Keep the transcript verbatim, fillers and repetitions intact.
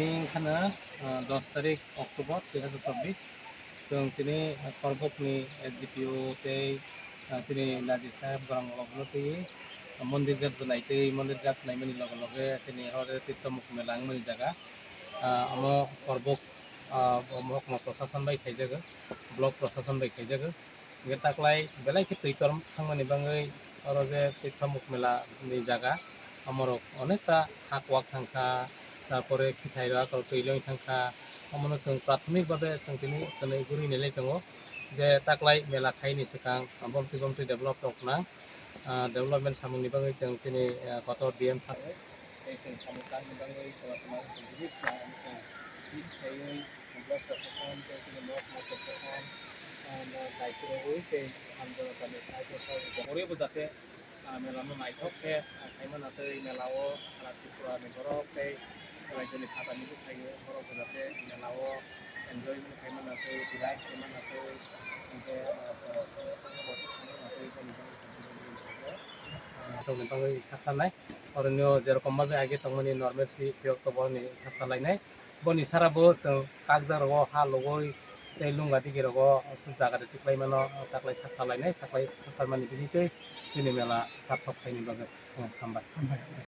Tini wngkhana, ah, dos tarik October dui hazar chobbish. Chwng tini, ah, Korbokni S D P O tei, ah, chini Najir Saheb Gorang Logno twi, ah, Mondir Ghat bo naitwi, Mondir Ghat naimani loge loge chini oro Tirtho Mukh Mela wngmani jaga. Ah, omo Korbok, ah, Mohokma Prosason bai khaijago, Block Prosason bai khaijago. Hingke taklai belai khe twi tor thangmani bagwi oro je Tirtho Mukh Mela ni jaga, omorok onekta hak wak thangkha, tarpore khithai rok twi loi thangkha, omono chwng prathomik babe chwng tini kwnwi guri nailai tongo je taklai mela khaini swkang bomtwi bomtwi develop rok nang, ah, development samungni bagwi chwng chini, ah, kotor D M sa tei chwng samung tangni bagwi kwlak kwlak chwng release khlai, chwng release khaiwi block proseson tei chini mok mok proseson, ah, no daikorogwi tei hamjwk kami khlai khe saui tongo. Ori bo jate, ah, mela no naithok khe, ah, khaima natwi mela o sara Tripura ni borok tei raijyo ni phatani bwkhai borok bo jate mela o enjoyment khaima natwi, relax khaima natwi, hingke, ah, borok khaima natwi, ah, tongni bagwi sakha nai. Oroni o jerokom babe age tongmani normal si phiyok to boroni sakha lainai. Boni sara bo chwng kakjak rogo ha logoi tei lunga digi rogo aswk jaga de tiklai mano, taklai sakha lainai, saklai sakha mani bising twi chini mela sarthok khaini bagwi. Hambai. Hambai.